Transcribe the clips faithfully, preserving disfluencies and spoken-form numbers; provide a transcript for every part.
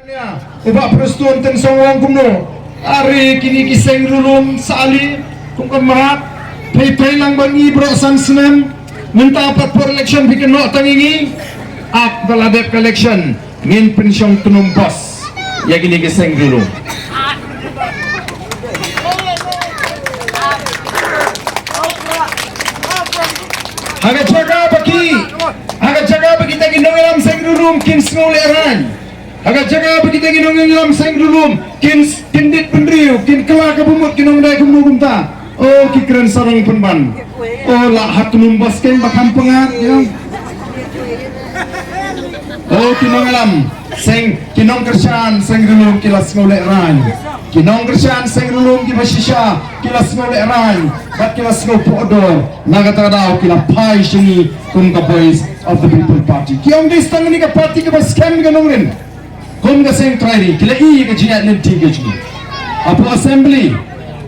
U Bah Prestone Tynsong u ong kumno? Are kine ki seng riewlum sa ali kum ka mrad. Phei phei lang ba ngi baroh san snem. Mynta pat por election phi kynnoh tang ïa ngi. Ap ba la dep ka election ngin pynshong tnum bos ïa kine ki seng riewlum. Ha ka jaka ba ki, ha ka jaka ba kita ki nongïalam seng riewlum kin sngew lehraiñ. Ha ka jaka ba kita ki nongïalam seng riewlum kin s-, kin dit bynriew, kin kylla ka bamut, kin ong dei kumno kumta. O ki kren sarong pynban. O la ha tnum bos keiñ ba kham pyngngad ïa. O ki nongïalam seng, ki nongkyrshan seng riewlum ki la sngew lehraiñ. Ki nongkyrshan seng riewlum kiba shisha ki la sngew lehraiñ bad ki la sngew pohdor. Na kata ka daw ki la phai sha ngi kum ka Voice of the People Party. Ki ong dei tang kane ka party kaba skhem ka nongrim. Kum ka seng trai ri ki la ïohi ka jingïaid lynti ka jong ngi. Hapoh Assembly,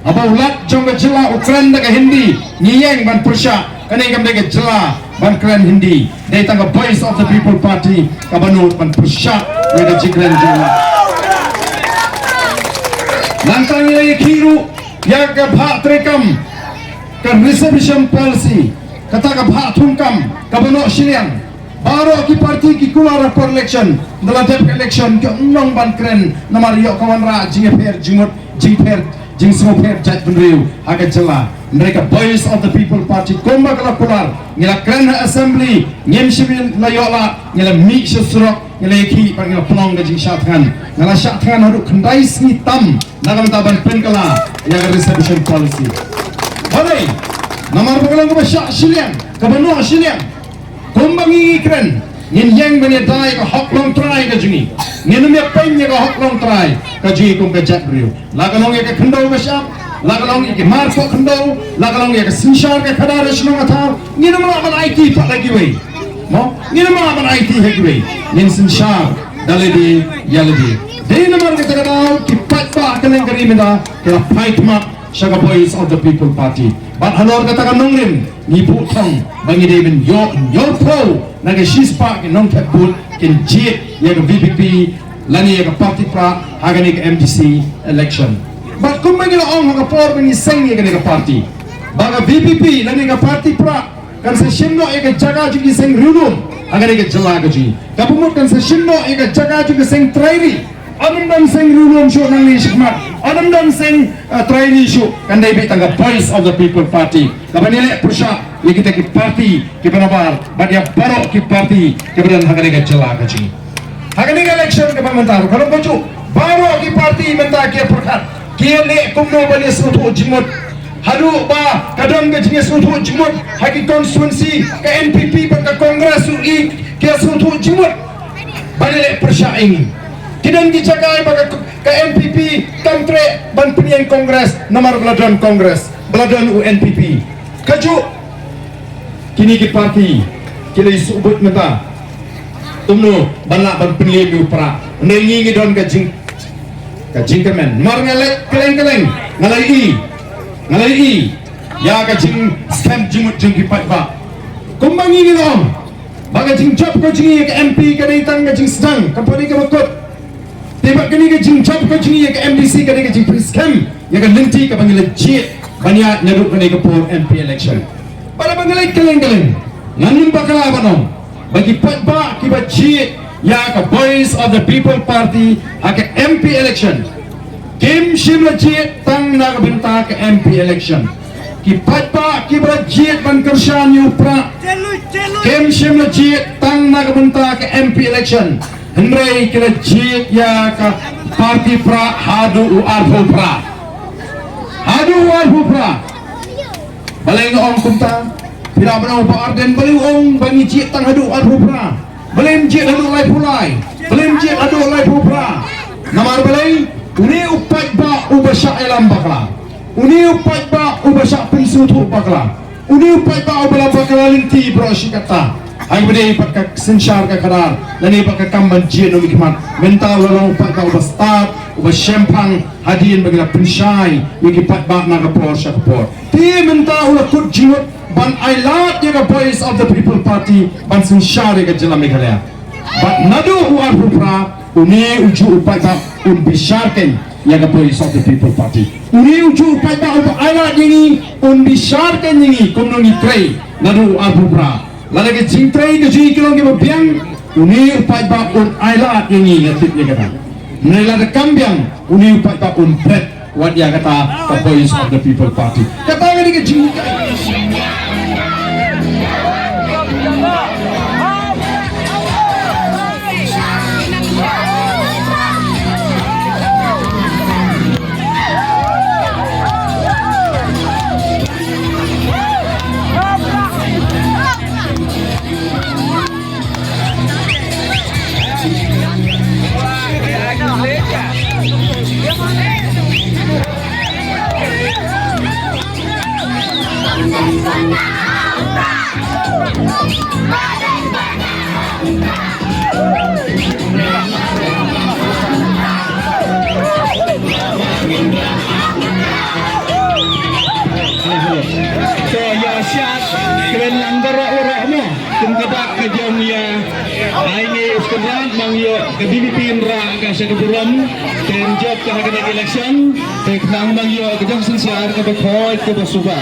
haba u Lat jong ka jylla u kren da ka Hindi, ngi ïeng ban pyrshah. Kane kam dei ka jylla ban kren Hindi. Dei tang ka Voice of the People Party kaba nud ban pyrshah ïa ka jingkren jong u Lat. Nangta ngi la ïakhih ruh ïa ka bhah treikam, ka reservation policy, kata ka bhah thungkam kaba noh shiliang. Baroh ki party ki kular ha por election, da la dep ka election ki ong nang ban kren, namar ïoh ka wanrah jingïapher jingmut, jingpher, jingsngewpher jaitbynriew ha ka jylla. Hynrei ka Voice of the People Party kumba ka la kular, ngi la kren ha Assembly, ngim shym la ïoh lad, ngi la mih sha surok, ngi la ïakhih bad ngi la pynlong ka jingshah thngan. Nga la shah thngan haduh khyndai sngi tam na ka bynta ban pynkylla ïa ka reservation policy. Balei? Namar ba ka long kaba shah shiliang, kaba noh shiliang. Kumba ngi ngi kren, ngin ïeng ban ïada ïa ka hok longtrai ka jong ngi. Ngin ym ïapeiñ ïa ka hok longtrai ka jong ngi kum ka jaitbynriew. La ka long ïa ka khyndew ka shyiap, la ka long ïa ki mar poh khyndew, la ka long ïa ka synshar ka khadar ha shnong ha thaw, ngin ym lah ban aiti pat ha kiwei. Mo, ngin ym lah ban aiti ha kiwei. Ngin synshar da lade ïa lade. Dei namar kata ka daw ki paidbah kylleng ka ri mynta ki la phai khmat sha ka Voice of the People Party. Bad halor kata ka nongrim ngi buh thong ba ngi dei ban ïoh hynñiewphew na ka shispah ki nongthep vote kin jied ïa ka V P P lane ïa ka party Prah ha kane ka M D C election. Bad kumba ngi la ong ha ka por ba ngi seng ïa kane ka party, ba ka V P P lane ka party Prah kan sa shim noh ïa ka jaka jong ki seng riewlum ha kane ka jylla ka jong ngi. Kaba mut kan sa shim noh ïa ka jaka jong ki seng trai ri. Ym don seng riewlum shuh nangne shakhmat, ym don seng, eh, trai ri shuh, kan dei beit tang ka Voice of the People Party. Kaba ngi leh pyrshah ïa kita ki party kiba nabar bad ïa baroh ki party kiba don ha kane ka jylla ka jong ngi. Ha kane ka election kaba mynta ruh ka long kajuh, baroh ki party mynta ki ïa pyrkhat, ki ïa leh kumno ban ïa sngewthuh jingmut. Haduh ba ka don ka jingïasngewthuh jingmut ha ki constituency ka N P P bad ka Congress ruh ki ïa sngewthuh jingmut. Ban ïaleh pyrshah ïa ngi. Ki don ki jaka ba ka, ka N P P kam treh ban pynïeng Congress namar ba la don Congress, ba la don u N P P. Kajuh kine ki party ki la ïasuh buit mynta. Kumno ban lah ban pynliem ïa u Prah. Hynrei ngi ngi don ka jing, ka jingkyrmen. Namar nga leh kylleng kylleng nga la ïohi, nga la ïohi ïa ka jingskhem jingmut jong ki paidbah. Kumba ngi ngi la ong ba ka jingjop ka jong ngi ïa ka M P ka dei tang ka jingsdang, kam pat dei kaba kut. Te bad kane ka jingjop ka jong ngi ïa ka M D C ka dei ka jingpynskhem ïa ka lynti kaba ngi la jied ban ïaid naduh kane ka por M P election. Bad haba ngi leit kylleng kylleng, ngan ym bakla ban ong ba ki paidbah kiba jied ïa ka Voice of the People Party ha ka M P election kim shym la jied tang na ka bynta ka M P election. Ki paidbah kiba la jied ban kyrshan ïa u Prah kim shym la jied tang na ka bynta ka M P election. Hynrei ki la jied ïa ka party Prah haduh u arphew phra. Haduh u arphew phra. Balei nga ong kumta? Phi lah ban ong, Bah Ardent, balei u ong ba ngi jied tang haduh u arphew phra? Balei ym jied haduh laiphew lai? Balei ym jied haduh laiphew phra? Namar balei? Une u paidbah uba shah ïalam bakla, une u paidbah uba shah pynsngewthuh bakla, une u paidbah uba la bakla lynti baroh shi katta. Ha kaba ïadei bad ka synshar ka khadar lane bad ka kam ban jied nongmihkhmat, mynta u la long u paidbah uba stad, uba shemphang hadien ba ki la pynshai ïa ki paidbah na ka por sha ka por. Te mynta u la kut jingmut ban ailad ïa ka Voice of the People Party ban synshar ïa ka jylla Meghalaya. Bad naduh u arphew phra, une u juh u paidbah un bishar kein ïa ka Voice of the People Party. Une u juh u paidbah uba ailad ïa ngi un bishar kein ïa ngi kumno ngi trei naduh u arphew phra. Lada ka jingtrei ka jong ngi ka long kaba biang, une u paidbah un ailad ïa ngi, nga tip ïa kata. Hynrei lada kam biang, une u paidbah un bret wat ïa kata ka Voice of the People Party. Kata ka dei ka jinghikai. To ïa shad kren lang baroh baroh mo. Kum ka dak ka jong ïa ai ngi u Kynrad, nang ïoh ka D V P Kynrad ka sha ka burom. Te ym jop ka ha ka dak election. Te khnang nang ïoh ka jong synshar kaba khot kaba suba.